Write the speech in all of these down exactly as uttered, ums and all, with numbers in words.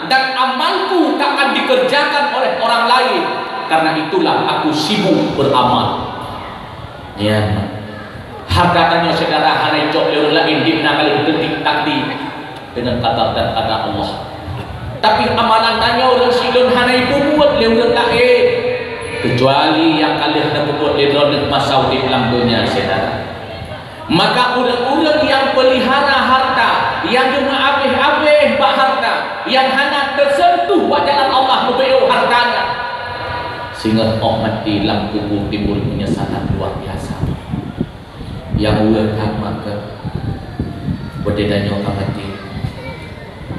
dan amalku takkan dikerjakan oleh orang lain. Karena itulah aku sibuk beramal. Ya. Harta tanyoe syedara hana icok lé ureuëng laén, dikna ka lheueh teudik takdir deungon qadar dan qada Allah. Tapi amalan tanyoe ureuëng sidroe hana ipeubuet lé ureuëng laén, keucuali nyang ka lheueh neupeubuet lé droeneuh masa udeb lam donya, syedara. Maka ureuëng-ureuëng nyang peulihara harta, nyang geumeuabéh-abéh bak harta, nyang hana teuseuntuh bak jalan Allah meubeuet harta nyan, singoh óh maté lam kubu timbul peunyesalan luar biasa. Nyang weueh that maka, watée tanyoe ka maté,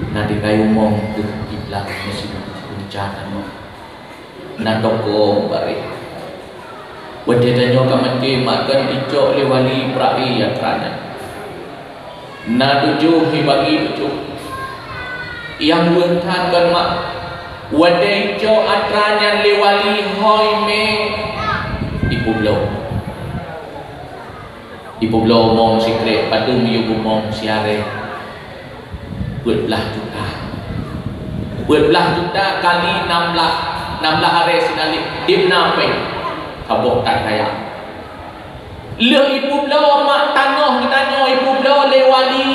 na tinggai umong keu kiblat meusibu punca tanyoe. Na toko bareh. Watée tanyoe ka maté, mak, kon icok lé wali peurai atra nyan. Na tujoh ibagi tujoh. Nyang weueh that kon, mak, watée icok atra nyan lé wali, hôi mé, ipeubloe. Ipeubloe umong sikrek, padum yue umong siarée. Peuet blaih juta. Peuet blaih juta kali nam blaih, nam blaih arée sinalek, dibna péng. Saboh tan raya. Lheueh ipeubloe, mak, tanoh geutanyoe ipeubloe lé wali,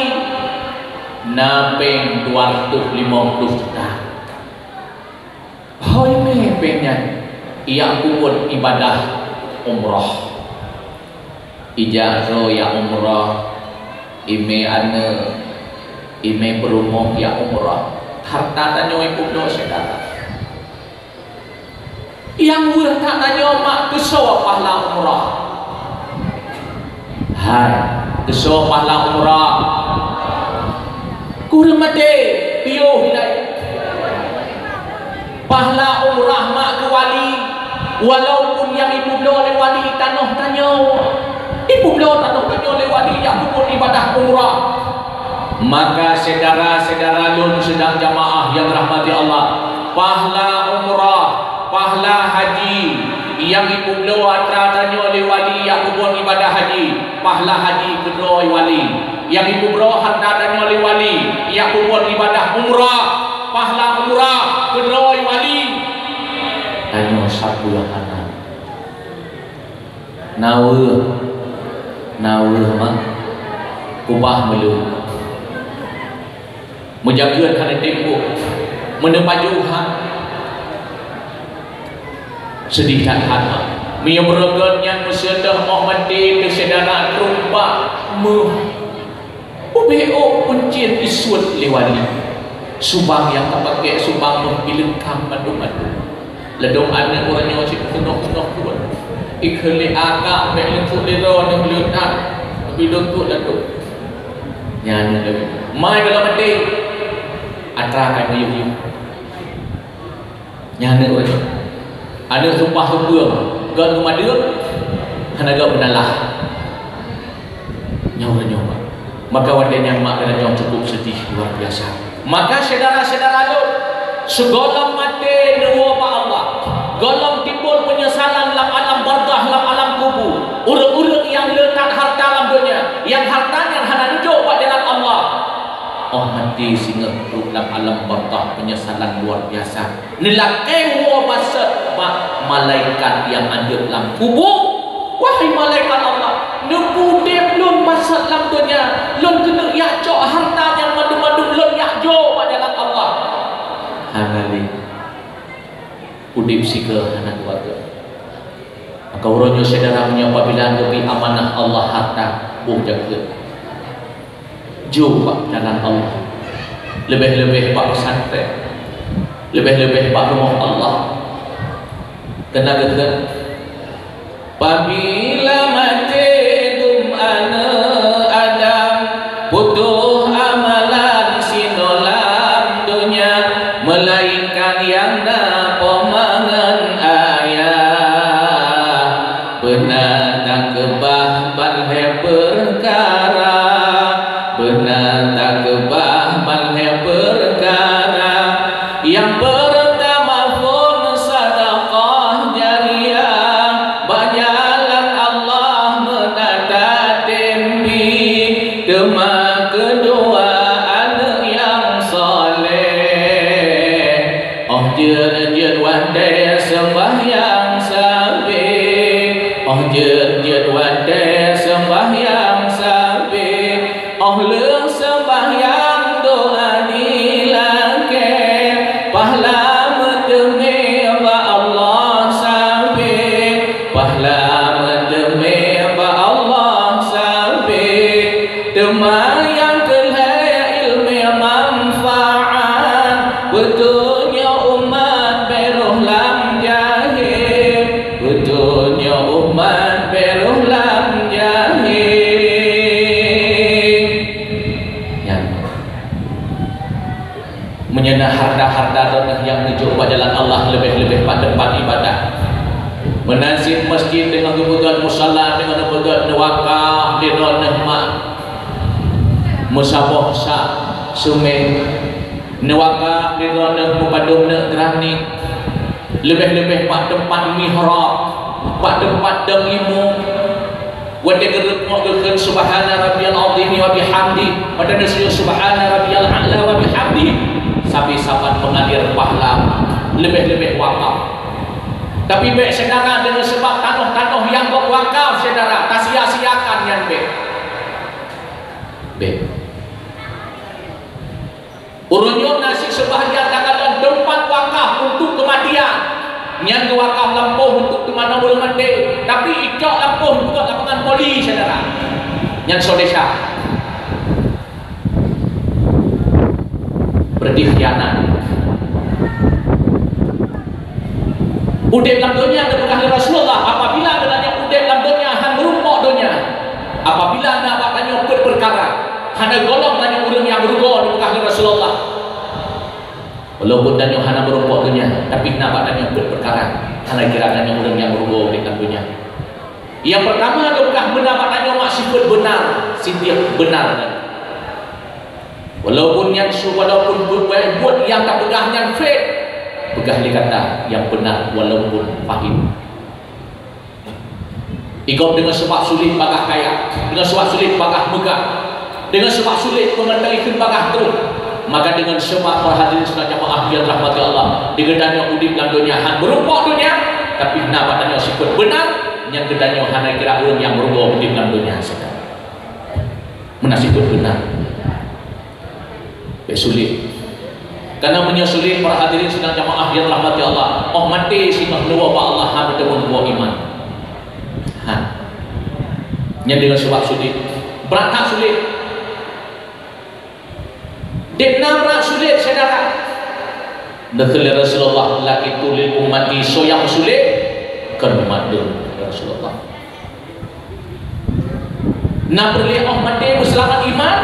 na péng dua ratus limong puluh juta. Hôi mé péng nyan, ijak peubuet ibadah umrah. Ijak droe jak umrah, imé aneuëk, imé peurumoh jak umrah. Harta tanyoe ipeubloe syedara. Nyang weueh that tanyoe, mak, keusoe pahla umrah. Hai, keusoe pahla umrah. Kureueng maté, piôh ilai. Pahla umrah mak keu wali, walaupun nyang ipeubloe lé wali tanoh tanyoe. Ipeubloe tanoh tanyoe lé wali jak peubuet ibadah umrah. Maka syedara-syedara lôn sidang jamaah nyang rahmati Allah, pahla umrah, pahla haji nyang ipeubloe atra tanyoe lé wali jak peubuet ibadah haji, pahla haji keudroe wali. Nyang ipeubloe harta tanyoe lé wali, jak peubuet ibadah umrah, pahla umrah keudroe wali. Tanyoe sapeue hana. Na weueh, na weueh, mak. Kubah meuleueh. Meujakeut hana teumbôk, meuneupajôh ha. Seudeh that hana. Meunyoe beureukat nyan meuseuteuh óh maté teuh syedara trok bak meuh. Ubé ôk peuncien isuet lé wali. Subang nyang tapakèk subang meuh ileungkam mandum-mandum. Ladôm aneuëk uroe nyoe cit peunoh-peunoh pun. Ikheun lé akak bèk leumput lé droeneuh leutat. Tapi leumput ladôm. Nyan lagèe. Mai dalam até. Atra kai meuyuh-yuh. Nyan aneuëk ureuëng. Aneuëk sumpah seupeue, gét geumadeueng, hana gét meunalah. Nyan ureuëng nyoe, Pak. Maka watèe nyan mak geutanyoe cukup seudeh luar biasa. Maka syedara-syedara lôn, sigohlom maté neuwoe bak Allah, gohlom timbul peunyesalan lam alam barzakh, lam alam kubu. Ureuëng-ureuëng nyang le that harta lam donya, nyang harta nyan hana neujok bak jalan Allah, óh maté singoh trok lam alam barzakh peunyesalan luar biasa. Neulakèe woe baset bak malaikat nyang adeueb lam kubu, "Wahai malaikat Allah, neupeuudeb lôn baset lam donya, lôn keuneuk jak cok harta nyang mandum-mandum lôn jak jok bak jalan Allah." Hana lé. Udeb sigoe hana dua goe. Maka uroe nyoe syedara, meunyoe apabila neubri amanah Allah harta, boh jakeut. Jok bak jalan Allah. Leubeh-leubeh bak pesantren. Leubeh-leubeh bak rumoh Allah. Keunan geuh, pabila maté dum aneuëk Adam, putôh amalan sinoe lam donya, meulainkan nyang na po ma ngon ayah. Beuna takeubah ban lhèe peukara, beuna takeubah ban lhèe peukara. Nyang peurtama phon sadaqah jariyah, bak jalan Allah meunan tatem Jeuet-jeuet watèe seumbahyang sabe, oh jeuet-jeuet watèe seumbahyang sabe, oh lheueh seumbahyang doa dilakèe, pahla meuteumé bak Allah sabe, pahla meuteumé bak Allah sabe. Teuma nyang keu lhèe ileumèe manfaat, peutunyok umat bèk rôh lam jahé, peutunyok umat bèk rôh lam jahé. Nyan. Meunyoe na harta-harta droeneuh nyang neujok bak jalan Allah, leubeh-leubeh bak teumpat ibadah. Meunan cit masjid deungon geupeugöt, musala deungon geupeugöt, neuwakaf lé droeneuh mak. Meusaboh sa seumén, neuwakaf lé droeneuh meupadum neuk grani. Leubeh-leubeh bak teumpat mihrab, bak teumpat dong imum. Watèe geureukok geukheun, "Subhana rabbiyal azim wa bihamdi." Watèe neusujud, "Subhana rabbiyal a'la wa bihamdi." Sabe saban meungalir pahla, leubeh-leubeh wakaf. Tapi bèk syedara deungon seubab tanoh-tanoh nyang gob wakaf, syedara, tasia-siakan nyan bèk. Bèk. Uroe nyoe na cit seubahgian takalon teumpat wakaf untuk keumatian. Nyan geuwakaf lampôh untuk teumanoe ureueng maté, tapi icok lampôh geupeugöt lapangan voli, syedara. Nyan soe desya. Berarti khianat. Udép lam donya, geupeugah lé Rasulullah, apabila geutanyoe udép lam donya han meurumpok donya, apabila na bak tanyoe peuet peukara, hana gohlom tanyoe ureueng nyang rugoe, geupeugah lé Rasulullah. Walaupun tanyoe hana meurumpok donya, tapi na bak tanyoe peuet peukara, hana kira tanyoe ureueng nyang rugoe udép lam donya. Nyang peurtama, geupeugah meunan bak tanyoe mak sifeuet beunar, siddiq, beunar. Walaupun nyang su-, walaupun buet, buet nyang tapeugah nyan fake, peugah lé gata nyang beunar walaupun pahit. Igob deungon seubab sulet bagaih kaya, deungon seubab sulet bagaih meugah, deungon seubab sulet peumantöng ikheun bagaih trok. Maka deungon seubab, para hadirin sidang jamaah nyang dirahmati Allah, di geutanyoe udép lam donya han meurumpok donya, tapi na bak tanyoe sifeuet beunar, nyang geutanyoe hana kira ureueng nyang meurugoe udép lam donya. Meunan sifeuet beunar. Bèk sulet. Karena meunyoe sulet, para hadirin sidang jamaah nyang dirahmati Allah, 'oh maté singoh neuwoe bak Allah hana teumeung buah iman. Ha. Nyan deungon seubab sulet. Brat that sulet. Dép na brat sulet, syedara. Neukheun lé Rasulullah, "Laqitu li ummati," soe nyang meusulet, kheun umat lôn, Rasulullah. Na peureulèe 'oh maté meuseulamat iman,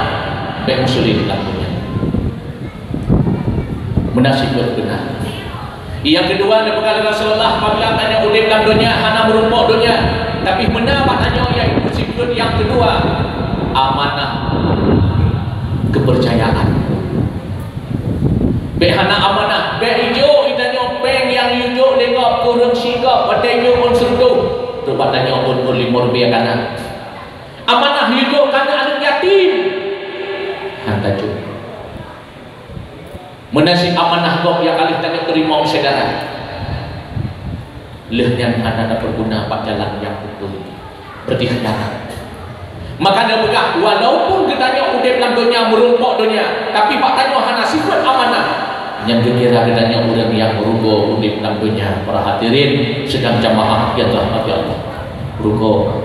bèk meusulet lam donya. Meunan sifeuet beunar. Nyang keudua, neupeugah lé Rasulullah, apabila tanyoe udép lam donya hana meurumpok donya, tapi meunan bak tanyoe, yaitu sifeuet nyang keudua, amanah, keupeurcayaan. Bèk hana amanah, bèk ijok geutanyoe péng nyang ijok lé gob kureueng sigob, watèe ijok ôn sireutôh, trok bak tanyoe ôn, ôn limong ribèe kana. Amanah ijok kana aneuk yatim, han tajok. Meunan cit amanah gob nyang ka lheueh tanyoe teurimong syedara, lheueh nyan hana tapeuguna bak jalan nyang beutôi. Berarti khianat. Maka neupeugah, walaupun geutanyoe udép lam donya meurumpok donya, tapi bak tanyoe hana sifeuet amanah, nyan geukira geutanyoe ureueng nyang rugoe udép lam donya. Para hadirin sidang jamaah nyang dirahmati Allah, rugoe.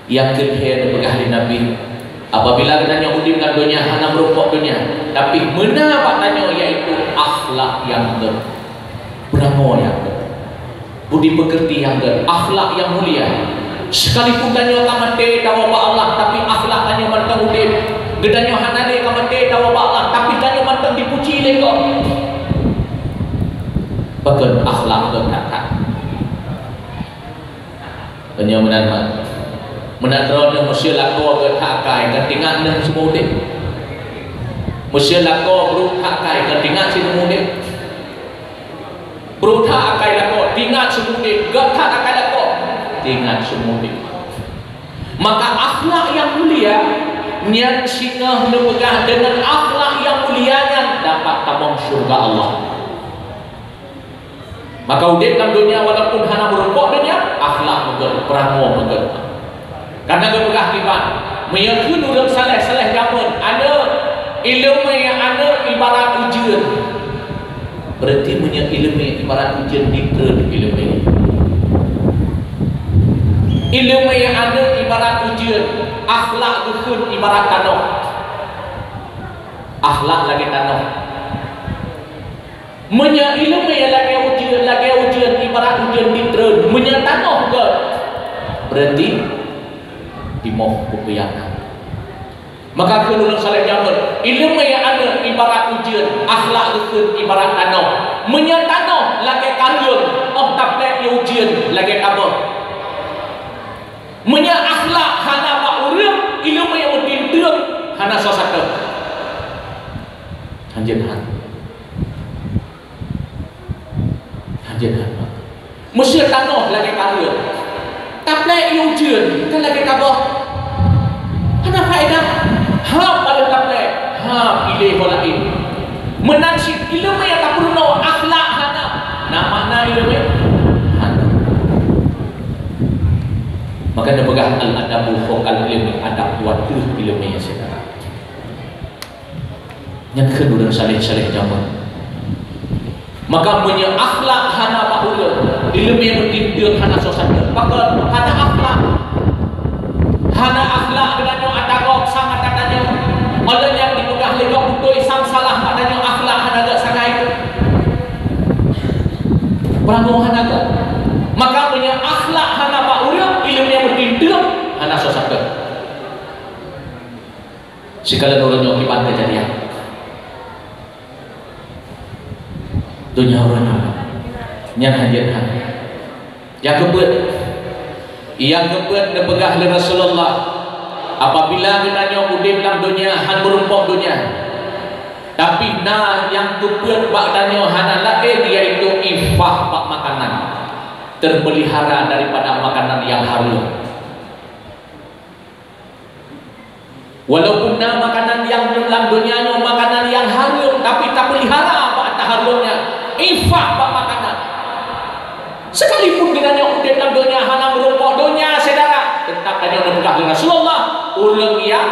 Nyang keulhèe neupeugah lé Nabi, apabila geutanyoe udép lam donya hana meurumpok donya, tapi meunan bak tanyoe, yaitu akhlak nyang gèt. Peurangoe nyang gèt, budi peukeurti nyang gèt, akhlak nyang mulia. Sekalipun tanyoe ka maté tawoe bak Allah, tapi akhlak tanyoe mantong udép. Geutanyoe hana lé ka maté tawoe bak Allah, tapi tanyoe mantong dipuji lé Gobnyan. Pakon akhlak gèt that-that. Tanyoe meunan, mak. Meunan droeneuh meusé lakoe gèt that akai, ka teuingat neuh seumeu udép. Meusé lakoe brôk that akai, ka teuingat si neumeu udép. Brôk that akai lakoe, teuingat seumeu udép, gèt that akai lakoe, teuingat seumeu udép. Maka akhlak nyang mulia nyan singoh neupeugah, deungon akhlak nyang mulia nyan dapat tamong syurga. bak Allah. Maka udeb lam donya walaupun hana meurumpok donya, akhlak meugét, peurangoe meugét. Karena geupeugah kiban, meunyoe kheun ureuëng saleh-saleh jameun, aneuk ileumé, aneuk ibarat ujeuen. Berarti meunyoe ileumé ibarat ujeuen, ditreun ileumé. Ileumé aneuk ibarat ujeuen, akhlak geukheun ibarat tanoh. Akhlak lagée tanoh. Meunyoe ileumé lagée ujeuen, lagée ujeuen ibarat ujeuen ditreun, meunyoe tanoh gét, berarti timoh peupeuyak. Maka kheun ureuëng saleh jameun, ileumé aneuk ibarat ujeuen, akhlak geukheun ibarat tanoh. Meunyoe tanoh lagée kareueng, óh taplek ie ujeuen lagée kaboh. Meunyoe akhlak hana bak ureuëng, ileumé meutinteung hana soe sapeue. Hanjeuet han. Hanjeuet han. Meuseu tanoh lagée kareueng, taplek ie ujeuen kan lagée kaboh. Hana faedah. Hab baloh taplek, hab ilée ho laén. Meunan cit ileumé nyang tapeurunoe, akhlak hana. Na makna ileumé? Hana. Maka neupeugah al-adabu fauqal ilmi, adab di ateueh ileumé, syedara. Nyan kheun ureuëng saleh-saleh jameun. Maka meunyoe akhlak hana bak ureuëng, ileumé meutinteung hana soe sapeue. Pakon? Hana akhlak. Hana akhlak geutanyoe ata gob sang ata tanyoe. Óh lheueh nyan dipeugah lé gob beutôi sang salah ata nyoe, akhlak hana gét sagai. Peurangoe hana gét. Maka meunyoe akhlak hana bak ureuëng, ileumé meutinteung hana soe sapeue. Sikalon uroe nyoe kiban keujadian. Donya uroe nyoe nyan hanjeuet han. Nyang keupeuet, nyang keupeuet neupeugah lé Rasulullah, apabila geutanyoe udeb lam donya han meurumpok donya, tapi na nyang keupeuet bak tanyoe hana laén, yaitu ifah bak makanan, terpelihara daripada makanan nyang hareuem. Walaupun na makanan nyang lam donya nyoe makanan nyang hareuem, tapi tapeulihara bak tahareuem nyan, ifah bak makanan. Sekalipun geutanyoe udeb lam donya hana meurumpok donya, syedara, teutap tanyoe neupeugah lé Rasulullah, ureuëng nyang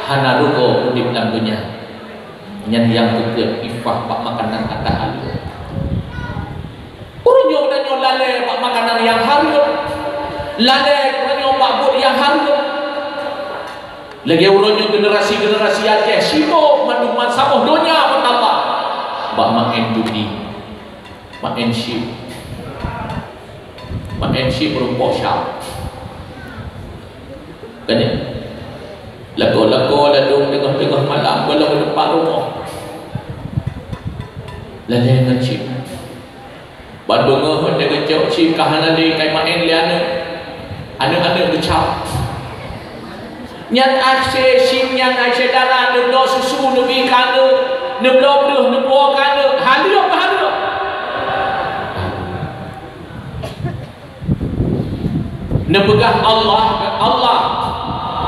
hana rugoe udeb lam donya. Nyan nyang keupeuet ifah bak makanan ata hareuem. Uroe nyoe geutanyoe lalée bak makanan nyang hareuem, lalée geutanyoe bak buet nyang hareuem. Lagée uroe nyoe generasi-generasi Aceh sibok mandum saboh donya meutamah bak maén judi, maén chip, maén chip meurumpok syam. Kan nyan? Lakoe-lakoe ladôm teungoh-teungoh malam gohlom u teumpat rumoh. Lalée ngon chip. Ban beungoh watée geucok chip ka hana lé, ka imaén lé aneuk. Aneuk-aneuk geucap. Nyan akhé chip nyan, hai syedara, neubloe susu neubi keu aneuk, neubloe breuh neupuwoe keu aneuk, hareuem, hareuem. Neupeugah Allah, Allah,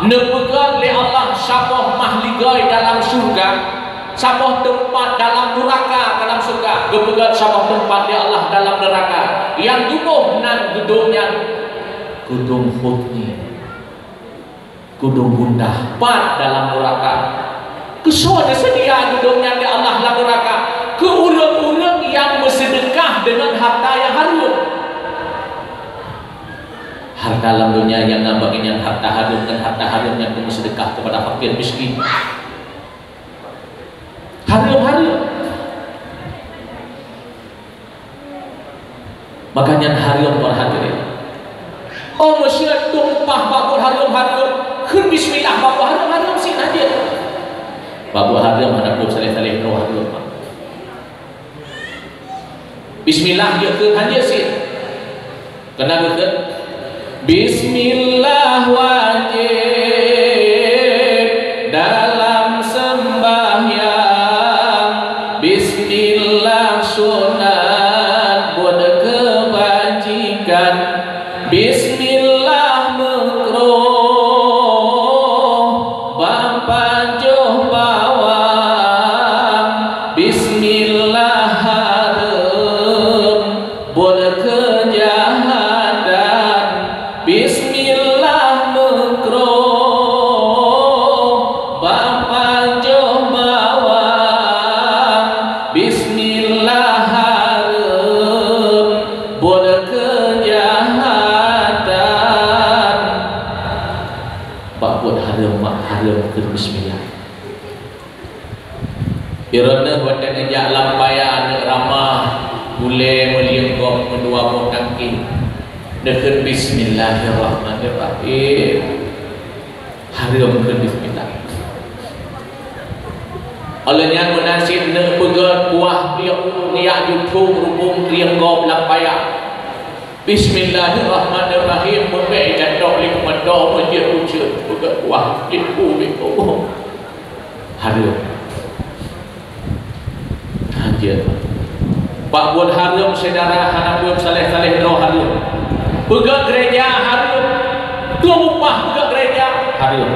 neupeugah lé Allah saboh mahligoi dalam syeuruga, saboh teumpat dalam nuraka, dalam syeuruga, geupeugah saboh teumpat lé Allah dalam nuraka. Nyang tuboh nan geudong nyan, geudong hutni. Geudong gundah pat dalam nuraka. Keusoe neuseudia geudong nyan lé Allah lam nuraka? Keu ureuëng-ureuëng nyang meuseudeukah deungon harta nyang hareuem. Harta lam donya nyang na bak nyan harta hareuem, dan harta hareuem nyang meuseudeukah keupada fakir miskin. Hareuem-hareuem. Maka nyan hareuem bak hati. Oh, meuseu tumpah bak buet hareuem-hareuem, kheun bismillah bak buet hareuem-hareuem sit hana jeuet. Bak buet hareuem hana peue saleh-saleh droe hareuem. Bismillah jeuet kheun hana jeuet sit. Keunan kheun, Bismillah wajéb dalam seumbahyang, Bismillah sunat buet keubajikan, Bismillah meukruh bak pajoh bawang, Bismillah Droeneuh watée neujak lam paya aneuk ramah, ulée meulieng gob meudua boh tangki. Neukheun bismillahirrahmanirrahim. Hareuem kheun bismillah. Óh lheueh nyan meunan cit neuk peugét kuah piôh ureuëng jak juthueng rubung trieng gob lam paya. Bismillahirrahmanirrahim. Meubék jatok lé keumanto meujeuet ujeuen peugét kuah piôh ureuëng. Hareuem. Hanjeuet. Bak buet hareuem syedara hana buet saléh-saléh droe hareuem. Peugét gereja hareuem. Tueng upah peugét gereja hareuem.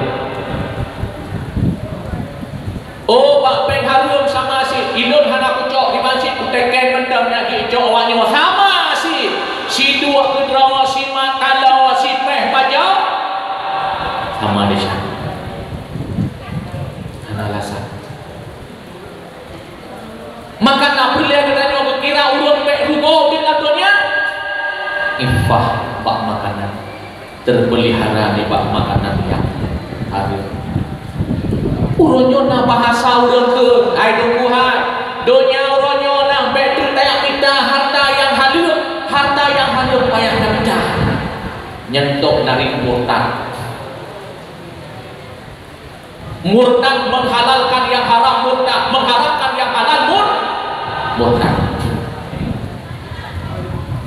Oh, bak péng hareuem sama cit. Ilôn hana kucok di masjid, kuteken mantong nyang jicok awak nyoe sama cit. Siduek keudroe, simat taloe, sipéh baja. Sama di sana. Hana alasan. Maka na peureulée geutanyoe geukira ureuëng bék rugoe di lam donya. Ifah bak makanan, teupeulihara nibak makanan nyang hareuem. Uroe nyoe na bahasa ureuëng keu, hai Teungku hai, donya uroe nyoe na bék teutak mita harta nyang hareuem, harta nyang hareuem payah tamita. Nyan tok dari murtad. Murtad menghalalkan yang haram, murtad mengharamkan yang halal, mur-, murtad.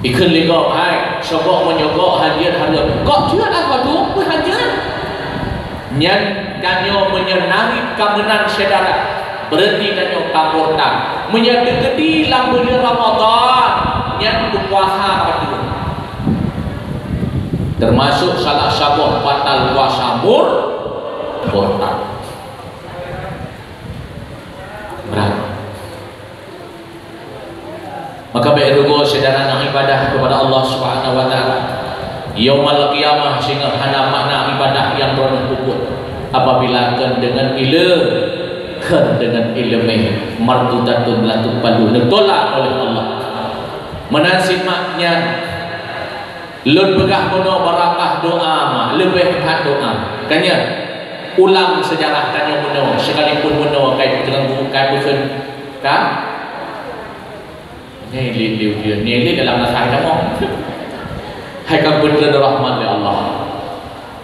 Ikheun lé gob, hai, soe gob meunyoe gob hanjeuet hareuem. Gob jeuet apa tu? Peue hanjeuet? Nyan tanyoe meunyoe narit ka meunan syedara, berarti tanyoe ka murtad. Meunyoe teukeudi lam buleuen Ramadhan, nyan puasa ka teuh. Termasuk salah saboh batal puasa mur-, murtad. Brat. Maka bék rugoe syedara nyang ibadah kepada Allah Subhanahu wa Taala. Yaumul Qiyamah singoh hana makna ibadah nyang droeneuh peubuet apabila kon deungon ileumé, kon deungon ileumé, mardudatun la tuqbalu, neutolak oleh Allah. Meunan cit mak nyan, lôn peugah bunoe barakah doa mak, leubeh that doa. Ka nyan, ulang seujarah tanyoe bunoe, sekalipun bunoe kai peuganggu, kai peukheun, ka? Nyan lé, lé ujeuen, nyan lé dalam rasa hai kamoe. Hai ka beutôi rahmat lé Allah.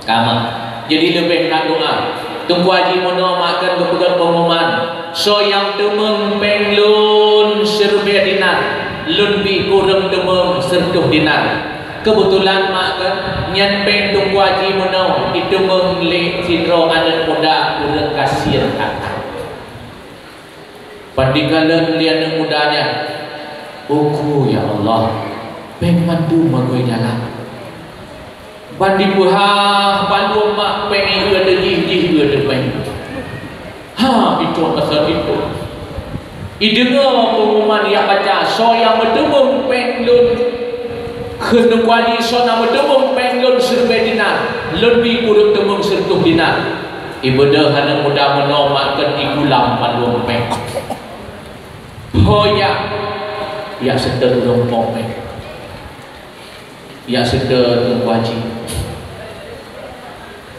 Ka mak. Jadi leubeh that doa. Teungku Haji bunoe mak kon geupeugah pengumuman. Soe nyang teumeung péng lôn siribèe dinar, lôn bi keu ureueng teumeung sireutôh dinar. Keubeutulan mak kon nyan péng Teungku Haji bunoe iteumeung lé sidroe aneuk muda ureueng kasier that. Ban dikalon lé aneuk muda nyan, "Uku, ya Allah, péng mandum magui jalan. Ban dipeuhah bandum mak péng ié teuh jih, jih ié teuh péng." Ha, itu masa itu. Ideungoe pengumuman nyang baca, "Soe nyang meuteumeung péng lôn kheun Teungku Haji, soe nyang meuteumeung péng lôn siribèe dinar, lôn bi keu ureueng teumeung sireutôh dinar." Ibeudôh aneuk muda bunoe mak kon igulam bandum péng. Ho jak, jak seutôt ureueng po péng. Jak seutôt Teungku Haji.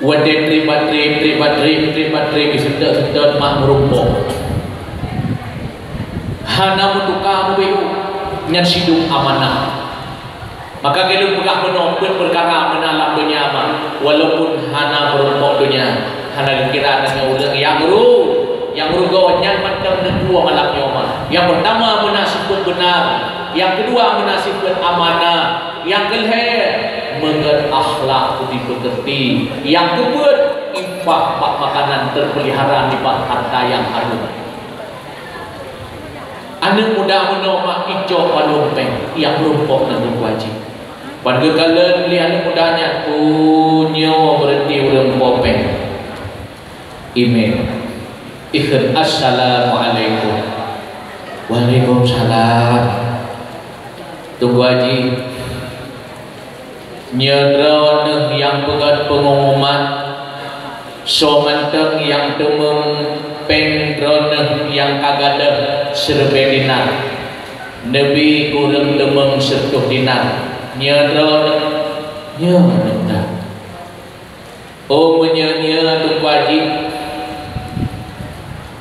Watèe trép bak trép, trép bak trép, trép bak trép, jiseutôt-seutôt mak meurumpok. Hana meutuka meubiu, nyan sidum amanah. Maka lôn peugah bunoe peuet peukara meunan lam donya mak, walaupun hana meurumpok donya, hana geukira tanyoe ureueng nyang ru-, nyang rugoe nyan mantong neupue malam nyoe mak. Nyang peurtama meunan sifeuet beuna, nyang keudua meunan sifeuet amanah, nyang keulhèe meugèt akhlak budi peukeurti, nyang keupeuet ifah bak makanan teupeulihara nibak harta nyang hareuem. Aneuk muda bunoe mak icok bandum péng, jak meurumpok ngon Teungku Haji. Ban geukalon lé aneuk muda nyan, "Oh, nyoe beureuti ureueng po péng." Imé. Ikheun, "Assalamualaikum." "Waalaikumsalam." "Teungku Haji, nyoe droeneuh nyang peugèt pengumuman, soe mantong nyang teumeung péng droeneuh nyang ka gadôh siribèe dinar, neubi keu ureueng teumeung sireutôh dinar. Nyoe droeneuh, nyoe droeneuh." "Oh, meunyoe nyoe Teungku Haji,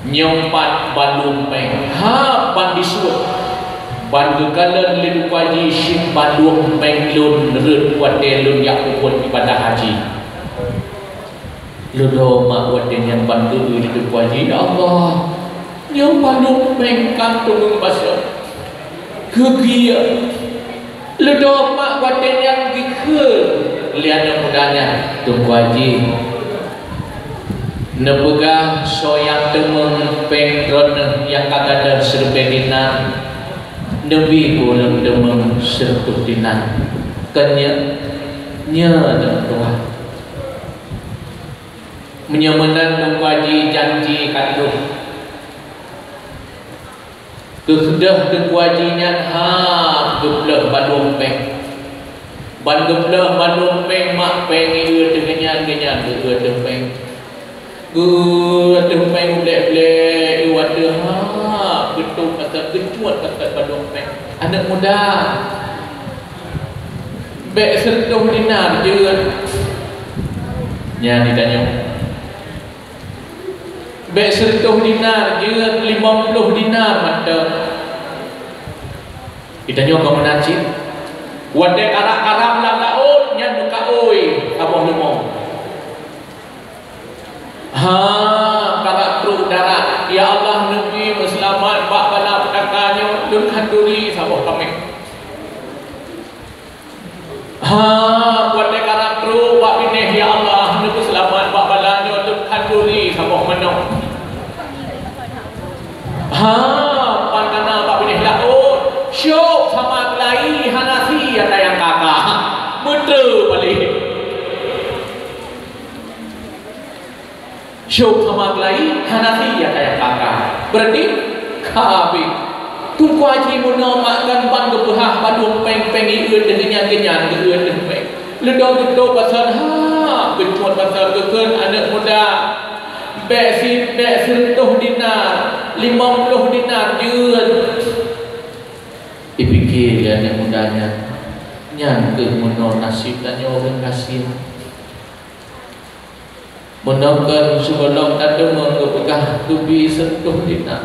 Nyoe pat bandum péng, ha, ban disuet. Ban geukalon lé Teungku Haji simbandum péng lôn rhot watée lôn jak peubuet ibadah haji. Leudoe mak watée nyan ban geu-eu lé Teungku Haji, "Ya Allah, nyoe bandum péng ka teumeung basoe." Geugiek. Leudoe mak watée nyan geukheun lé aneuk muda nyan, "Teungku Haji, neupeugah soe nyang teumeung péng droeneuh nyang ka gadôh siribée dinar, neubi keu ulôn teumeung sireutôh dinar. Kon nyoe, nyoe neupeugah." Meunyoe meunan Teungku Haji janji ka troh. Keuh deuh Teungku Haji nyan hab geuplôh bandum péng. Ban geuplôh bandum péng mak péng ieu teuh nyan, nyan geu-eu teuh péng. Geu-eu teuh péng blek-blek iwa teuh hab geutueng patat geucuet patat bandum péng. Aneuk muda, bék sireutôh dinar jeuet. Nyan ditanyong. Bék sireutôh dinar jeuet, limong ploh dinar mantong. Geutanyoe ka meunan cit. Watée karab-karab lam laôt nyan meukaôi saboh leumô. Ha, karab trok darat, "Ya Allah, neubi meuseulamat bak bala peutaka nyoe, lôn khanduri saboh kaméng." Ha, watée karab trok bak binéh, "Ya Allah, neupeuseulamat bak bala nyoe, lôn khanduri saboh manok." Ha, ban kana bak binéh laôt, syok sama keulayi hana sie ata nyang ka-ka. Meuteue paléh. Syok sama keulayi hana sie ata nyang ka-ka. Berarti ka habéh. Teungku Haji meunoe mak kan ban geupeuhah bandum péng-péng ieu teuh nyan, nyan geu-eu teuh péng. Leudoe geutrok pasan, ha, geucuet pasan geukheun aneuk muda. Bék si, bék sireutôh dinar, limong ploh dinar jeuet. Ipike lé aneuk muda nyan, nyan keuh meunoe naseb tanyoe ureuëng gasien. Meunoe kon sigohlom tateumeung geupeugah geubi sireutôh dinar.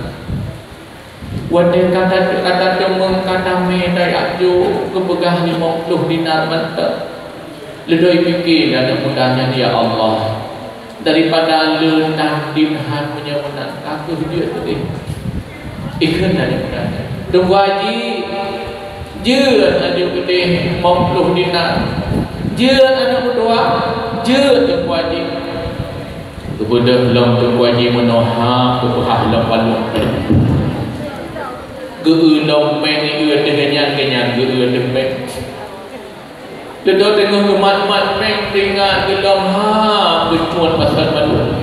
Watée ka ta-, ka tateumeung ka tamé tajak jok geupeugah limong ploh dinar mantong. Leudoe pike lé aneuk muda nyan, "Ya Allah, daripada lôn dan dinar meunyoe meunan ka keuh jeuet keudeh." Ikheun aneuk muda nyan, "Teungku Haji, jeuet laju keudeh limong ploh dinar. Jeuet aneuk meutuah, jeuet Teungku Haji." Geubeudôh lom Teungku Haji meunoe hab geupeuhah lom bandum péng. Geu-eu lom péng ieu teuh nyan, nyan geu-eu teuh péng. Leudoe teungoh geumat-mat péng teuingat geulom hab geucuet pasan bandum.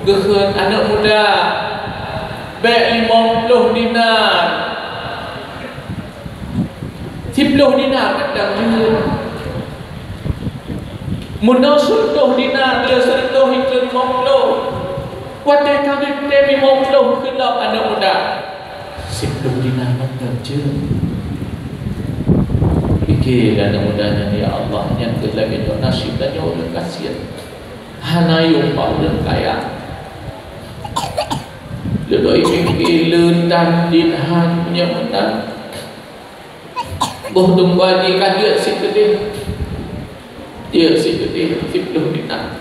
Geukheun aneuk muda, bék limong ploh dinar, siploh dinar mantong jeuet. Meunoe sireutôh dinar, lé sireutôh ikheun limong ploh. Watée ka geutém limong ploh kheun lom aneuk muda. Siploh dinar mantong jeuet. Pike lé aneuk muda nyan, "Ya Allah, nyan keuh lagée nyoe naseb tanyoe ureuëng gasien. Hana yum bak ureuëng kaya." Leudoe pike lôn dan dinar nyan meunan. Boh Teungku Haji ka jeuet sikeudeh. Jeuet sikeudeh siploh dinar.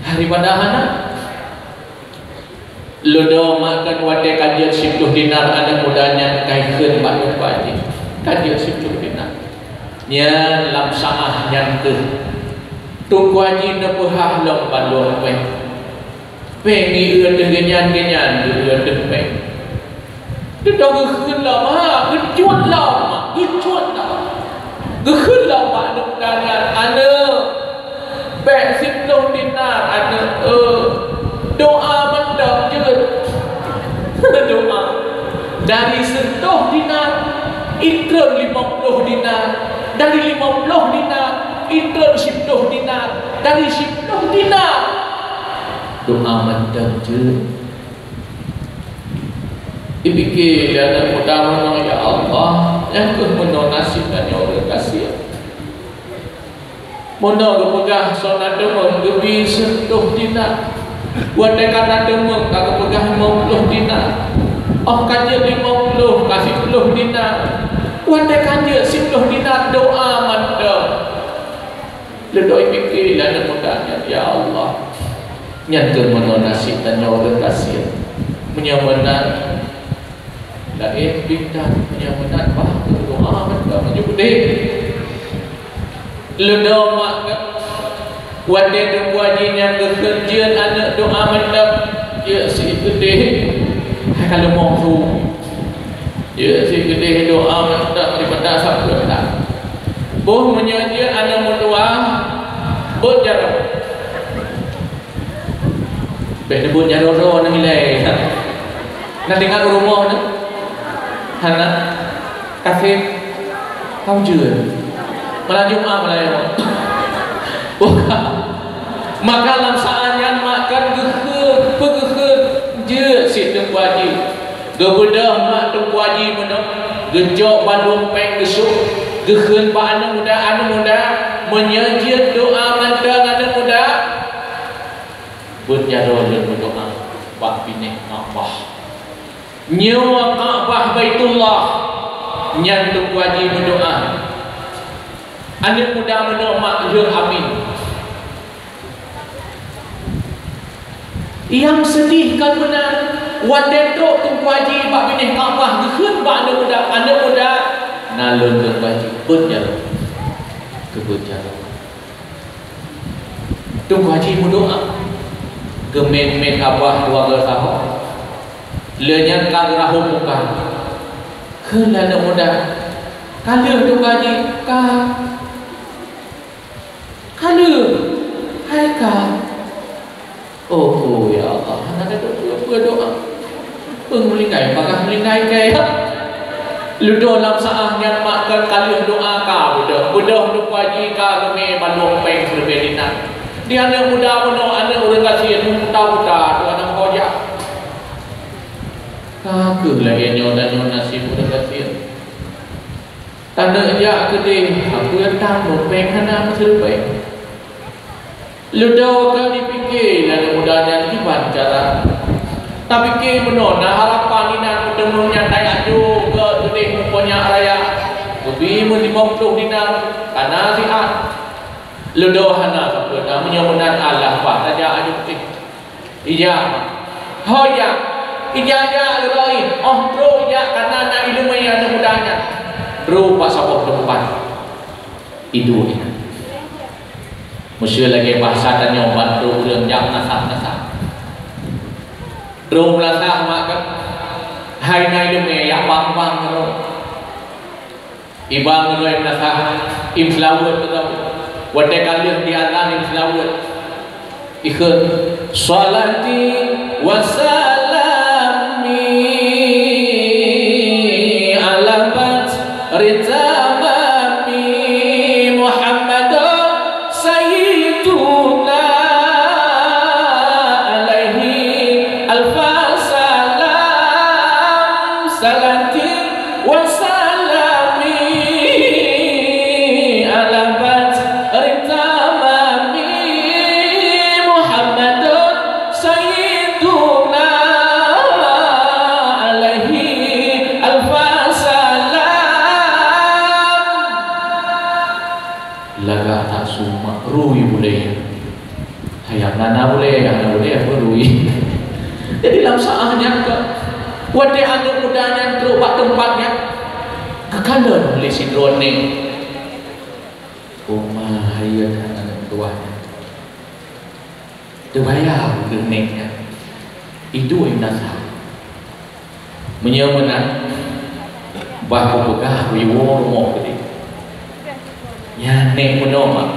Daripada hana. Leudoe mak kan watée ka jeuet siploh dinar aneuk muda nyan ka ikheun bak Teungku Haji. Ka jeuet siploh dinar. Nyan lam saát nyan keuh Teungku Haji neupeuhah lom bandum péng. Péng ieu teuh nyan, nyan geu-eu teuh péng. Leudoe geukheun lom, ha, geucuet lom, geucuet lom. Geukheun lom bak aneuk muda nyan, "Aneuk, bék siploh dinar, aneuk, eu, doa mantong jeuet." Doa. Dari sireutôh dinar, itreun limong ploh dinar. Dari limong ploh dinar, itreun siploh dinar. Dari siploh dinar, doa mantong jeuet. Ipike lé aneuk muda meunoe, "Ya Allah, nyan keuh meunoe naseb tanyoe ureuëng gasien. Meunoe geupeugah soe na deungon geubi sireutôh dinar. Watée ka na teumeung ka geupeugah limong ploh dinar. Óh ka jeuet limong ploh ka siploh dinar. Watée ka jeuet siploh dinar doa mantong. Leudoi pike lé aneuk muda nyan, "Ya Allah, nyan keuh meunoe naseb tanyoe ureuëng gasien. Meunyoe meunan, laén pindah, meunyoe meunan bah keuh doa mantong meunyoe udeb." Leudoi mak keuh, watée Teungku Haji nyan geukheun jeuet aneuk doa mantong, jeuet si keudeh, hai ka leumoh su. Jeuet si keudeh doa mantong daripada sapeue that. Boh meunyoe jeuet aneuk meutuah, beuet jaroe. Bék neubeuet jaroe-roe neuh ilée. Na teuingat u rumoh neuh? Hana. Kafé. Hau jeuet. Malam Jumat malam nyoe. Maka lam saát nyan mak keuh geukheun, peugeuheun jeuet si Teungku Haji. Geubeudôh mak Teungku Haji meunoe, geucok bandum péng geusôk, geukheun bak aneuk muda, "Aneuk muda, meunyoe jeuet doa mantong aneuk muda, beuet jaroe lôn meudoa bak binéh Ka'bah." Nyoe Ka'bah Baitullah, nyan Teungku Haji meudoa. Aneuk muda meunoe mak lheueh amin. Nyang seudeh kon meunan, watée trok Teungku Haji bak binéh Ka'bah geukheun bak aneuk muda, "Aneuk muda, na lôn Teungku Haji, beuet jaroe." Geubeuet jaroe. Teungku Haji meudoa. Geumén-mén abah dua belas tahun. Lheueh nyan ka geurahom muka. Kheun lé aneuk muda, "Ka lheueh Teungku Haji?" "Ka." "Ka lheueh?" "Hai ka." "Oh, oh, ya Allah, hana ka peue-peue doa. Peue meulinggai, pakah meulinggai keu." Leudoi lam saát nyan mak keuh ka lheueh doa ka beudôh. Beudôh Teungku Haji ka geumé bandum péng siribèe dinar. Di aneuk muda meunoe, aneuk ureuëng gasien, meubuta-buta, tu aneuk kojak. Ka keuh lagée nyoe tanyoe naseb ureuëng gasien. Taneuk jak keudeh, peue tan, péng hana meuseureubai. Leudoi ka jipike lé aneuk muda nyan kiban cara. Tapike meunoe na harapan inan meuteumèe nyan tajak jok keu keudeh meukonyak raya. Geubi meulimong ploh dinar, ka na siat. Leudoi hana sapeue na, meunyoe meunan alah bah tajak aju putih. Ijak. Ho jak. Ijak-jak lagée, óh trok jak ka na, na iéleumé aneuk muda nyan. Trok bak saboh teumpat. Iduek nyan. Meuseu lagée bahasa tanyoe bantu ureuëng jak meulasah-lasah. Droe meulasah mak keuh, hai na iéleumé jak bang-bang nyoe. Iba ngon droe meulasah, im seulaweuet keudroe. Watée ka lheueh di azan im seulaweuet. Ikheun, "Shalati wa salami ala badri tamami Muhammadun sayyiduna alaihi alfa salam." Shalati wa salami ala badri tamami Muhammadun sayyiduna alaihi alfa salam. Lagak that su mak rui bulée. Hai nyang na, na bulée, nyang na bulée, apa rui. Jadi lam saát nyan keuh, watée aneuk muda nyan trok bak teumpat nyan, geukalon lé sidroe nék. Oma hayeue that aneuk tuah nyan. Teubayang keu nék nyan. Iduek na sa. Meunyoe meunan, bah kupeugah kuwoe rumoh keudeh. Nyan nék meunoe mak.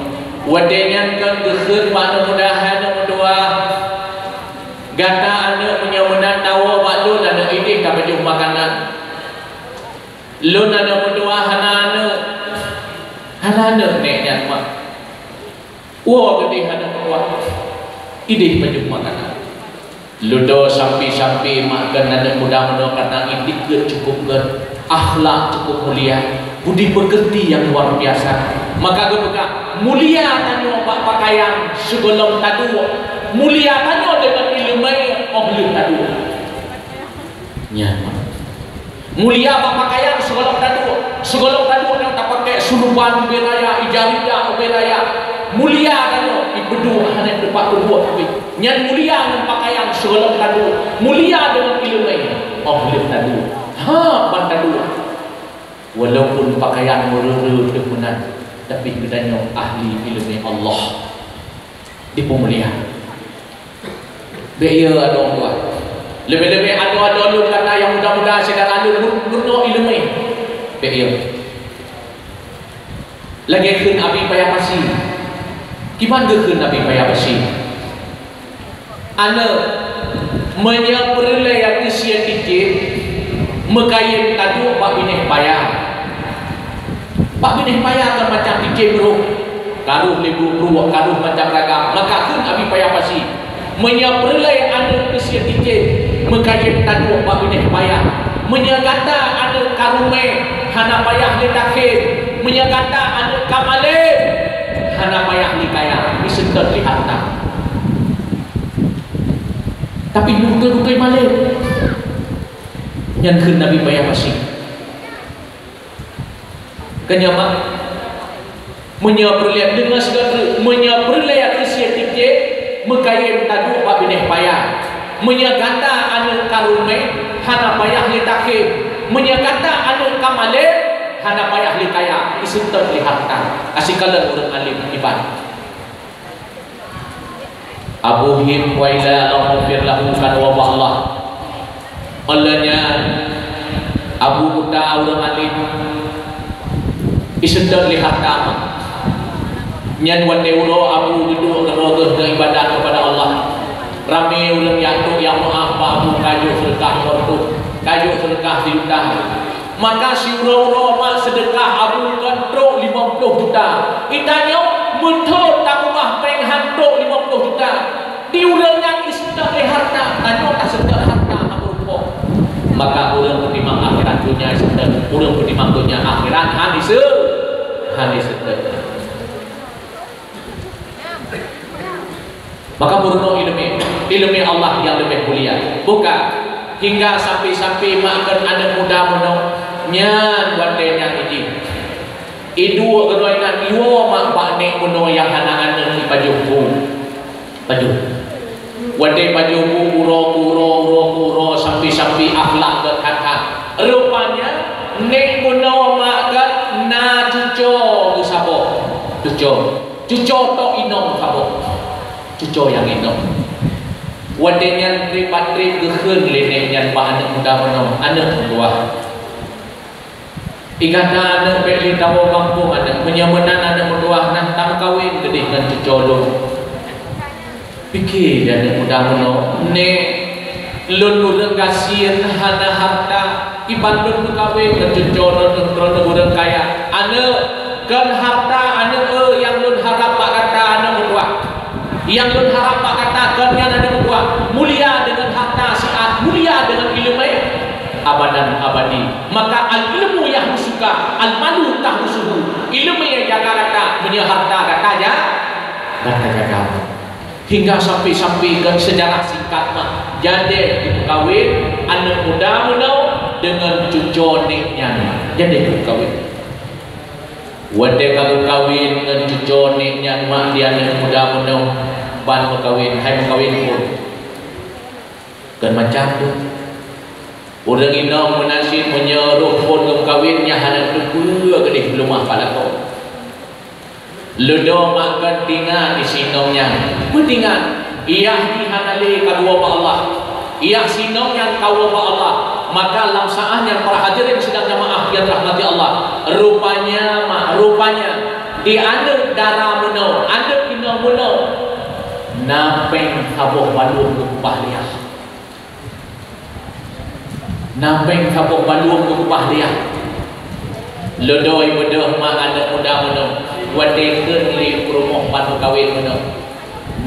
Watée nyan kon geukheun bak aneuk muda hai aneuk meutuah, "Gata aneuk meunyoe meunan tawoe bak lôn aneuk ideh tapajoh makanan. Lôn aneuk meutuah hana aneuk." Hana aneuk nék nyan mak. Woe keudeh aneuk meutuah, ideh pajoh makanan. Ludoe sampi-sampi mak keu aneuk muda meunoe karna idikeuet cukup gét, akhlak cukup mulia, budi peukeuti nyang luar biasa. Maka geupeugah, mulia tanyoe bak pakaian sigohlom taduek, mulia tanyoe deungon Taduek. Nyan. Mulia bak pakaian sigohlom taduek. Sigohlom taduek nyang tapakék, surban ubé raya, ijaridah ubé raya. Mulia tanyoe, ipeuduek hana teumpat peuduek pih. Nyan mulia ngon pakaian sigohlom taduek. Mulia deungon ileumé, óh lheueh taduek. Ha, ban taduek. Walaupun pakaian meureu-reu teuh meunan, tapi geutanyoe ahli ileumé Allah. Dipeumulia. Bék yo adoe dua. Leubeh-leubeh adoe-adoe lôn gata nyang muda-muda syedara lôn, meurunoe ileumé. Bék yo. Lagée kheun Abi Paya Pasi. Kiban geukheun Abi Paya Pasi? Aneuk, meunyoe peureulée ateueh sie ticém, meukayém taduek bak binéh paya. Bak binéh paya kan macam ticém roh, ka roh leubeh bruek, ka roh macam ragam. Maka kheun Abi Paya Pasi, meunyoe peureulée aneuk keu sie ticém, meukayém taduek bak binéh paya. Meunyoe gata aneuk ka rumeh, hana payah lé takhém. Meunyoe gata aneuk ka malém, hana payah lé kaya, iseutôt lé hareuta. Tapi beutôi-beutôi malém. Nyan kheun Nabi Paya Pasi. Keunyaman, meunyoe peureulée, deungoe sigoe treuk, meunyoe peureulée ateueh sie ticém, meukayém taduek bak binéh paya. Meunyoe gata aneuk ka rumeh, hana payah lé takhém. Meunyoe gata aneuk ka malém, hana payah lé kaya, iseutôt lé hareuta. Ka sikalon ureuëng além iban. Abu Hib Waila Allahummaghfir lahu kan wabah Allah. Oleh nyan, Abu Kuta ureuëng alim, iseutôt lé hareuta. Nyan watée uroe Abu geuduek keudroe geuh ibadat kepada Allah. Ramé ureuëng nyang trok nyang meuáh bak Abu, ka jok seudeukah lima reutôh, ka jok seudeukah sijuta. Maka siuroe-uroe mak seudeukah Abu kon trok limong ploh juta. Geutanyoe meuthon tapeugah péng han trok limong ploh juta. Di ureuëng nyang iseutôt lé hareuta, tanyoe taseutôt hareuta Abu rupoh. Maka ureuëng peutimang akhirat, donya iseutôt, ureuëng peutimang donya, akhirat han ise-, han iseutôt. Maka meurunoe ileumé, ileumé Allah nyang leubeh mulia. Buka, hingga sampai-sampai mak kon aneuk muda meunoe, nyan watée nyan iji. Iduek keunoe inan iwoe mak bak nék meunoe nyang hana aneuk ipajoh bu. Pajoh. Watée pajoh bu uroe keu uroe, uroe keu uroe, sampai-sampai akhlak gét that-that. Rupanya, nék meunoe mak gét na cuco geusaboh. Cuco. Cuco tok inong saboh. Cuco nyang inong. Watée nyan treb-treb geukheun lé nék nyan bak aneuk muda meunoe, aneuk meutuah. Igata aneuk bék lé tawoe gampông aneuk, meunyoe meunan aneuk meutuah na tameukawen keudeh ngon cuco lôn. Pike di aneuk muda meunoe, nék lôn ureuëng gasien hana hareuta, iban lôn meukawen ngon cuco lôn, lôn ureuëng kaya. Aneuk, kon hareuta aneuk, eh, nyang lôn harab bak gata aneuk meutuah. Nyang lôn harab bak gata kon nyan aneuk meutuah, mulia deungon hareuta siat, mulia deungon ileumé abadan abadi. Maka al-ilmu yahrusuka, al-malu tahrusuhu. Ileumé jaga gata, meunyoe hareuta gata ja-, gata jaga. Hingga sampai-sampai kon seujarah singkat mak, jadi jipeukawen aneuk muda meunoe deungon cuco nék nyan. Jadi jipeukawen. Watée ka geukawen ngon cuco nék nyan mak di aneuk muda meunoe, ban meukawen, hai meukawen phon. Kon macam tu. Ureuëng inong meunan cit meunyoe roh phon geumeukawen nyan hana teupeue keudeh peuleumah bak lakoe. Leudoe mak kon tingat di si inong nyan. Peutingat, yah jih hana lé ka geuwoe bak Allah. Yah si inong nyan ka woe bak Allah. Maka lam saát nyan para hadirin sidang jamaah nyang dirahmati Allah. Rupanya mak, rupanya di aneuk dara meunoe, aneuk inong meunoe, na péng saboh balum geukeubah lé yah. Na péng saboh balum geukeubah lé yah. Leudoe ibeudôh mak aneuk muda meunoe, watée kheun lé peurumoh ban meukawen meunoe.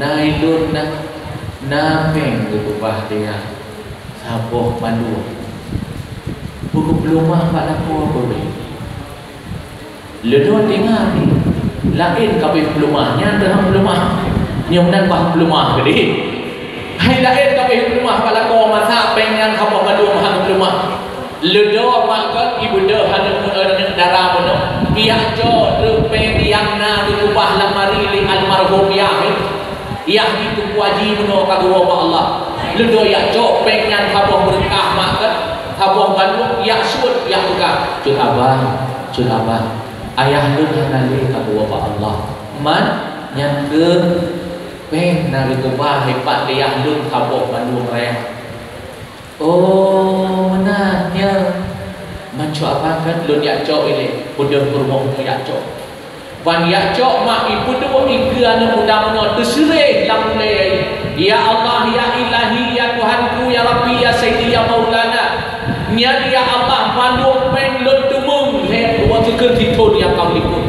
Na ilôn na, na péng geukeubah lé yah. Saboh balum. Peue geupeuleumah bak lakoe peue? Leudoe tingat, laén ka abéh peuleumah, nyan teuh han peuleumah. Nyoe meunan bah peuleumah keudeh. Hai laén ka pih peuleumah bak lakoe, masak péng nyan saboh bandum hana peuleumah. Leudo mak kon ibeudôh aneuk, aneuk dara bunoe, ijak cok treuk péng nyang na geukeubah lam mari lé almarhum yah, yah di Teungku Aji bunoe ka geuwoe bak Allah. Leudo ijak cok péng nyan saboh beureukah mak kon, saboh bandum ijak suet ijak peugah, "Cut abang, cut abang, ayah lôn hana lé ka geuwoe bak Allah. Man, nyan keuh péng na geukeubah ipat lé yah lôn saboh bandum raya." "Oh, meunan nyan. Man cut abang kon lôn ijak cok ilée, peudeuh peurumoh ijak cok." Ban ijak cok mak ipeuduek ikeue aneuk muda bunoe teuseureh lam ulée, "Ya Allah, ya Ilahi, ya Tuhanku, ya Rabbi, ya Sayyidi, ya Maulana. Nyan ya Allah, bandum péng lôn teumeung lhée dua teukheun sithon nyang ka likot."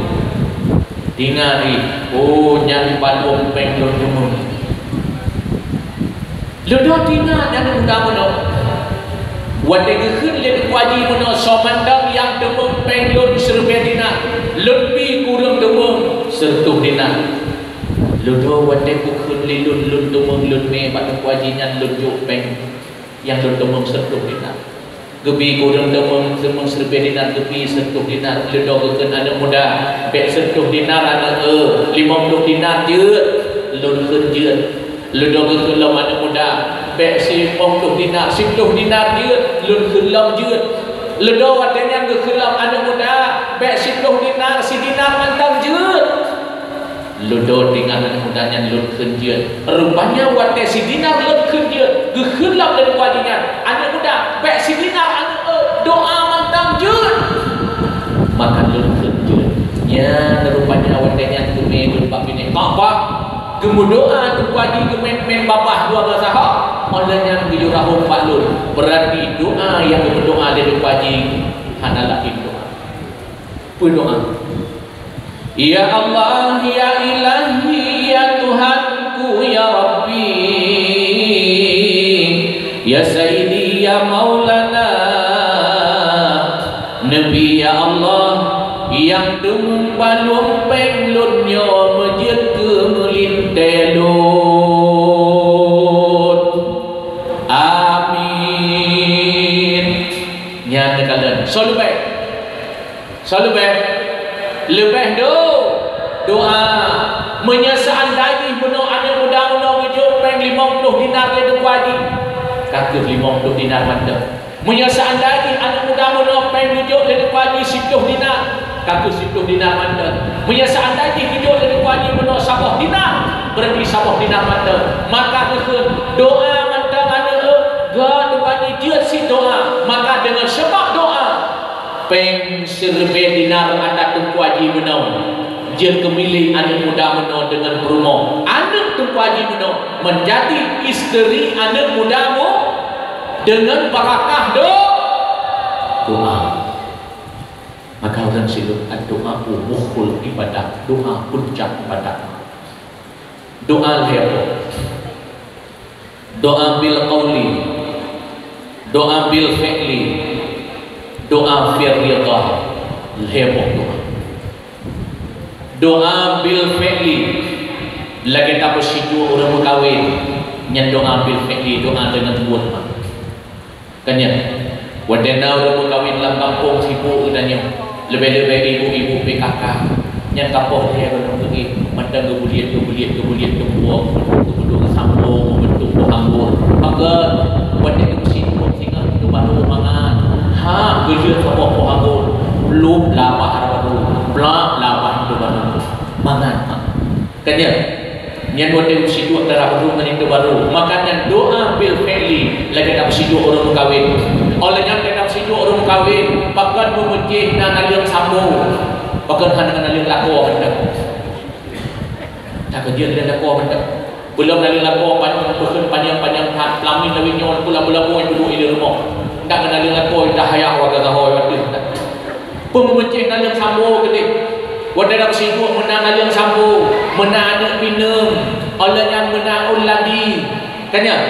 Tingat ih, "Oh, nyan bandum péng lôn teumeung." Leudo tingat aneuk muda bunoe. Watée geukheun lé Teungku Aji bunoe, "Soe mantong nyang teumeung péng lôn siribée dinar, lôn bi kureueng teumeung sireutoh dinar." Leudo watée geukheun lé lôn, lôn teumeung lôn mé bak Teungku Aji nyan lôn jok péng nyang lôn teumeung sireutoh dinar. Geubi kureueng teumeung, teumeung siribée dinar, geubi sireutoh dinar. Leudo geukheun aneuk muda, "Bék sireutoh dinar aneuk eu, limong ploh dinar jeuet, lôn kheun jeuet." Leudo geukheun lom aneuk muda, "Bék siploh dinar, siploh dinar jeuet, lôn kheun lom jeuet." Leudo watée nyan geukheun lom aneuk muda, "Bék siploh dinar, sidinar mantong jeuet." Leudo tingat aneuk muda nyan lôn kheun jeuet. Rupanya watée sidinar lôn kheun jeuet, geukheun lom lé Teungku Aji nyan, "Aneuk muda, bék sidinar aneuk eu, doa mantong jeuet." Maka lôn kheun jeuet. Nyan rupanya watée nyan teumé lôn bak binéh, "Pak, pak, geumeudoa Teungku Aji geumén-mén babah dua belas saha." Óh lheueh nyan geuyue rahom bak lôn. Beurati doa nyang geumeudoa lé Teungku Aji hana laén doa. Peue doa? Ya Allah, ya Ilahi, ya Tuhanku, ya Rabbi, ya Sayyidi, ya Maulana, neubi ya Allah, nyang teumeung bandum péng lôn nyoe meujeuet keu meulintée lôn. Amin. Nyan teukalon. Soe leubeh? Soe leubeh? Leubeh do-, doa. Meunyoe seuandai jih bunoe aneuk muda bunoe geujok péng limong ploh dinar lé Teungku Aji, ka keuh limong ploh dinar mantong. Meunyoe seuandai jih aneuk muda bunoe péng geujok lé Teungku Aji siploh dinar, ka keuh siploh dinar mantong. Meunyoe seuandai jih geujok lé Teungku Aji bunoe saboh dinar, beurati saboh dinar mantong. Maka geukheun, "Doa mantong aneuk eu, gét Teungku Aji jeuet cit doa." Maka deungon seubab doa, péng siribée dinar adat Teungku Aji bunoe jeuet keu milék aneuk muda bunoe deungon peurumoh. Aneuk Teungku Aji bunoe meunjadi isteri aneuk muda mu deungon barakah do-, doa. Maka ureuëng silop, "Ad-du'a mukhul ibadah", doa puncak ibadah. Doa lhée boh. Doa bil qauli, doa bil fi'li, doa fir ridha, lhée boh doa. Doa bil fi'li, lagée tapeusijuek ureuëng meukawen, nyan doa bil fi'li, doa deungon buet mak. Kan nyan, watée na ureuëng meukawen lam gampông sibuk geutanyoe, leubeh-leubeh ibu-ibu P K K, nyang ka poh lhée gohlom teungoh, mantong geubuliet, geubuliet, geubuliet, geubuok, geubuok sampoe meubentuk poh anggor. Maka, watée geupeusijuek singoh pintoe barô mangat, ha, geujeuet saboh poh anggor, plup labah barô, plup labah pintoe barô, mangat, mangat. Kan nyan? Nyan watée geusijuek dara barô ngon linto barô. Maka nyan doa bil fi'li lagée tapeusijuek ureuëng meukawen. Óh lheueh nyan lagée tapeusijuek ureuëng meukawen, pakon meumeucéh na naleueng sambo. Pakon hana ngon naleueng lakoe mantong. Takeujeuet naleueng lakoe mantong. Beulom naleueng lakoe pan-, beukeun panyang-panyang that, peulamén lawét nyoe, pula beulabong itu duek ilée rumoh. Ndak ngon naleueng lakoe, dah hayah warga gahoe ateueh. Peumeucéh naleueng sambo keudeh. Watée tapeusijuek meunan naleueng sambo, meunan aneuk pineung, óh lheueh nyan meunan ôn ladi. Kan nyan?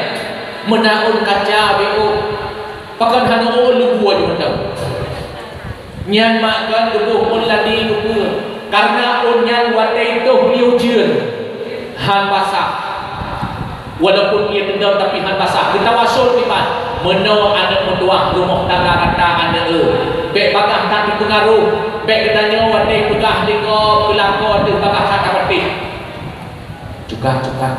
Meunan ôn kaca, beu. Pakon hana ôn lubue jih mantong. Nyan mak kon geuboh ôn ladi keupeue? Kareuna ôn nyan watée toh lheueh ujeuen, han basah. Walaupun ie teudong tapi hana basah, geutawassul kiban. Meunoe aneuk meutuah rumoh tangga gata aneuk eu, bék bagaih that jipeungaruh, bék geutanyoe watée peugah lé gob keu lakoe teuh bagaih that tapatéh. Cukah-cukah,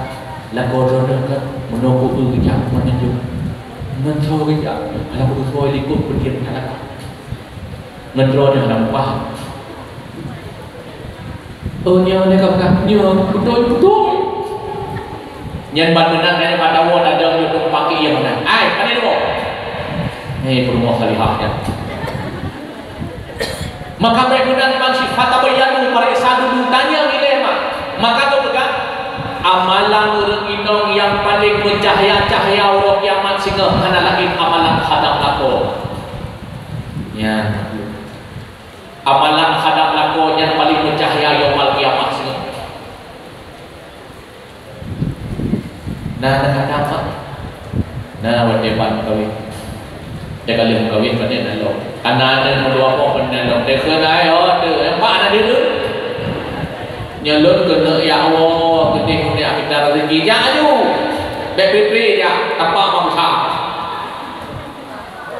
lakoe droeneuh kan meunoe ku eu geujak meunan jeuet. Ngon soe geujak, alah beutôi likot peudiem that. Ngon droeneuh hana mupah. Oh, nyoe lé ka peugah, nyoe beutôi-beutôi. Nyan ban meunan nyan mata woe ladang nyoe tumpang keu ie meunan. Ai, pane deungoe. Hei, peurumoh salihah nyan. Maka bék meunan ban sifat tabayyanu, pareksa dulu, tanyong ilée mak. Maka geupeugah, amalan ureuëng inong nyang paleng meucahya-cahya uroe kiamat singoh hana laén amalan khadam lakoe. Nyan. Amalan khadam lakoe nyan paleng meucahya yaumal kiamat singoh. Na, na khadam, Mak? Na, watée ban meukawen. Teuka lheueh meukawen, pane na lom. Kana na meudua boh, pane na lom. Teuka na, ayo, teu, nyang bak na deuh. Nyoe lôn keuneuk ya Allah, keudeh keuneuk mita rezeki. Jak aju. Bék pri-pri jak, tapak mak usah.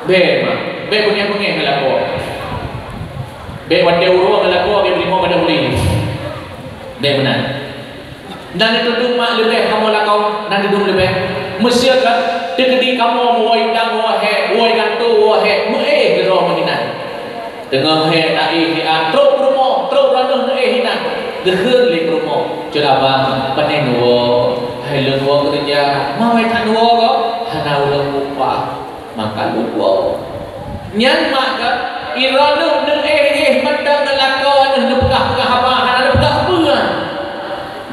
Bék, mak. Bék beungéh-beungéh ngon lakoe. Bék watée uroe ngon lakoe, bék beurimong pada ulée. Bék meunan. Nyan neutudong mak leubeh kamoe lakoe, nyan neutudong leubeh. Meuseu ka teukeudi kamoe meuwoe idang woe hék, woe gantoe woe hék, meuéh keudroe meunan. Teungoh hék taéh hian, trok peurumoh, trok droeneuh neuéh hinan. Geukheun lé peurumoh, "Cut abang, pane neuwoe? Hai lôn woe keureuja, ma wai that neuwoe gob? Hana ulôn mupah." Maka lôn woe. Nyan maka, droeneuh neuéh-éh mantong ngon lakoe neuh neupeugah-peugah haba hana neupeugah peue.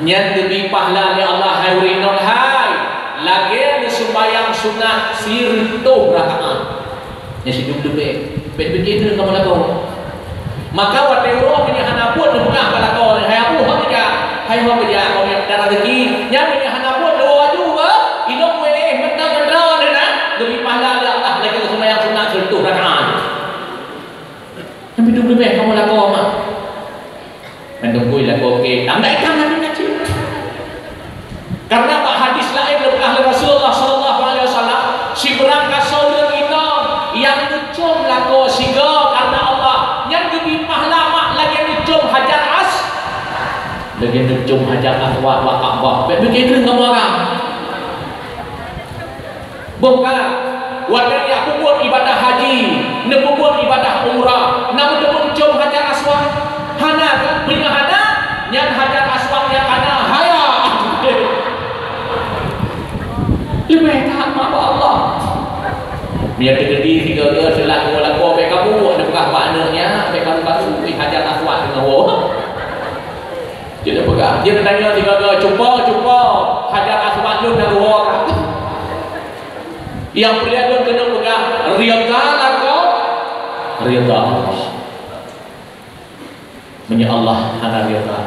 Nyan geubri pahala lé Allah, hai ureuëng inong hai, lagée neuseumayang sunat sireutôh rakaat. Nyan sidum leubeh. Bék pike keu kamoe lakoe. Maka watée uroe meunyoe hana buet neupeugah bak lakoe, "Hai Abu, ho keujak, hai ho keujak, kamoe nyang mita rezeki." Nyan meunyoe hana buet neuwoe aju ba, inong wéh mantong keudroe neuh na, geubri pahala lé Allah lagée seumayang sunat sireutôh rakaat. Nyan sidum leubeh kamoe lakoe mak. Meununggu lakoe ke, tam dak itam lagi ngaji. Karena bak hadis laén geupeugah lé Rasulullah sallallahu alaihi wasallam, sibeurang gasoe ureuëng inong nyang neucom lakoe sigoe karena Allah, nyan geubri pahala mak lagée neucom Hajar As-, lagée neucom Hajar Aswad bak Ka'bah. Bék pike keu kamoe agam. Boh ka, watée jak peubuet ibadah haji, neupeubuet ibadah umrah, na meuteumé neucom Hajar Aswad? Hana kan? Meunyoe hana, nyan Hajar Aswad nyang kana haya. Leubeh that mak bak Allah. Meunyoe teukeudi sigoe-goe seulaku lakoe bék kabu, neupeugah bak aneuëk nyan, bék kabu-kabu, ih, Hajar Aswad deungoe woe. Jeuet peugah, jeuet tanyoe sigoe-goe, "Cupo, cupo, Hajar Aswad lôn na dua." Nyang peureulée lôn keuneuk peugah, ridha lakoe, ridha Allah. Meunyoe Allah hana ridha,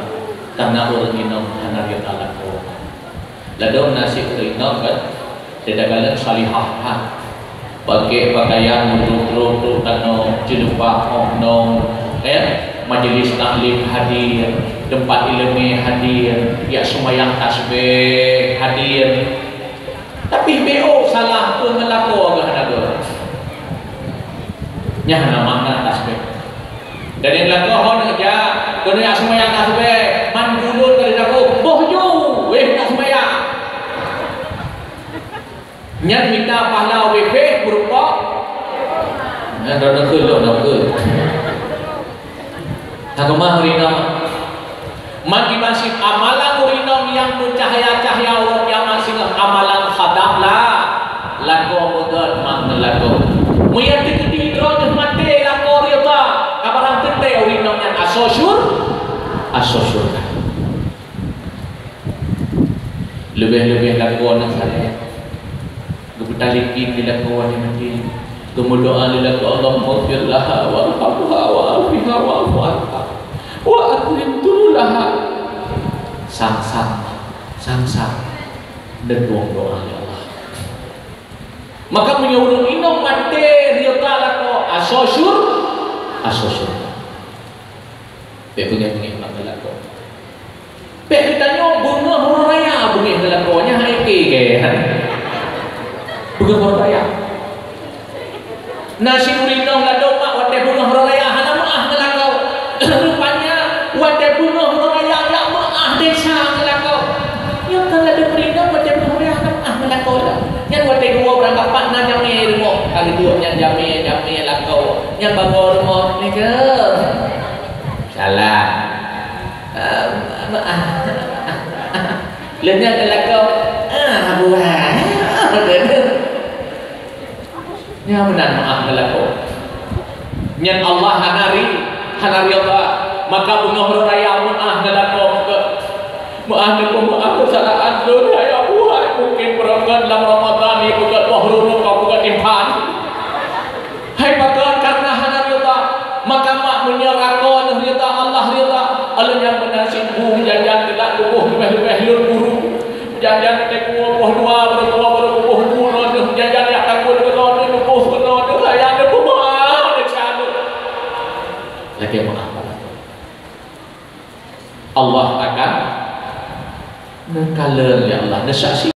karena ureuëng inong hana ridha lakoe. Ladôm na sit ureuëng inong kan, teudagang salihah that. Pakai pakaian meudroe-droe tanoh, jilbab 'oh noe, eh, majlis taklim hadir, teumpat ileumé hadir, jak seumayang tasbeh hadir. Tapi B O salah peue ngon lakoe geuh hana geuh. Nyan hana makna tasbeh. Dan nyang lakoe ho neujak, keuneuk jak seumayang tasbeh, man buleuen ka lheueh lakoe, boh ju, wéh nak seumayang. Nyan mita pahala ubé pih meurumpok. Nyan droeneuh kheun, droeneuh kheun. Hana keumah ureuëng inong. Man kiban cit amalan ureuëng inong nyang meucahya-cahya uroe kiamat singoh amalan khadam la-, lakoe, meugét mak ngon lakoe. Meunyoe teukeudi droeneuh maté lakoe ridha, ka barang teuntée ureuëng inong nyan asoe syur-, asoe syeuruga. Leubeh-leubeh lakoe nyang saleh. Geupeutalakén lé lakoe nyang maté. Geumeudoá lé lakoe, "Allahummaghfir laha warhamha wa'afiha wa'fu anha wa akrim nuzulah." Sang-sang, sang-sang. Neutueng doá lé Allah. Maka meunyoe ureuëng inong maté ridha lakoe, asoe syur-, asoe syeuruga. Bék beungéh-beungéh bak lakoe. Bék geutanyoe beungéh uroe raya beungéh ngon lakoe, nyan hai keu Eh, beugeuh uroe raya. Na si ureueng inong ladôm mak watèe beungoh uroe raya hana meu'ah ngon lakoe. Rupanya watèe beungoh uroe raya jak meu'ah desya ngon lakoe. Nyoe kan ladôm ureueng inong watèe beungoh uroe raya hana meu'ah ngon lakoe lom. Nyan watèe geuwoe beurangkapat na jamé rumoh. Ka geuduek nyan jamé, jamé lakoe. Nyan bagoe rumoh, "Assalamualaikum." "Salam." "Ah, meu'ah." Lheueh nyan geulakoe, "Ah, buah." Nyan meunan meu'ah geulakoe. Nyan Allah hana ri, hana ridha. Maka beungoh uroe raya meu'ah geulakoe, meu'ah neupeue meu'ah keusalahan lôn, hai Abu, hai mungkin beurangkat lam Ramadhan ni beugöt boh runoe ka beugöt impan. Hai pakon, karena hana ridha, maka mak meunyoe lakoe neuh ridha, Allah ridha, alheuh nyan meunan sibu meujanjan keunak tuboh leubeh-leubeh lôn guru. Meujanjan teuku boh dua, baroe dua, baroe tuboh bu lôn neuh, meujanjan jak takot keunoe neuh, tuboh keunoe neuh, ayah neuh, bumoe neuh, canu. Lagèe meu'ah. Allah akan neukalon, ya Allah, neusaksi.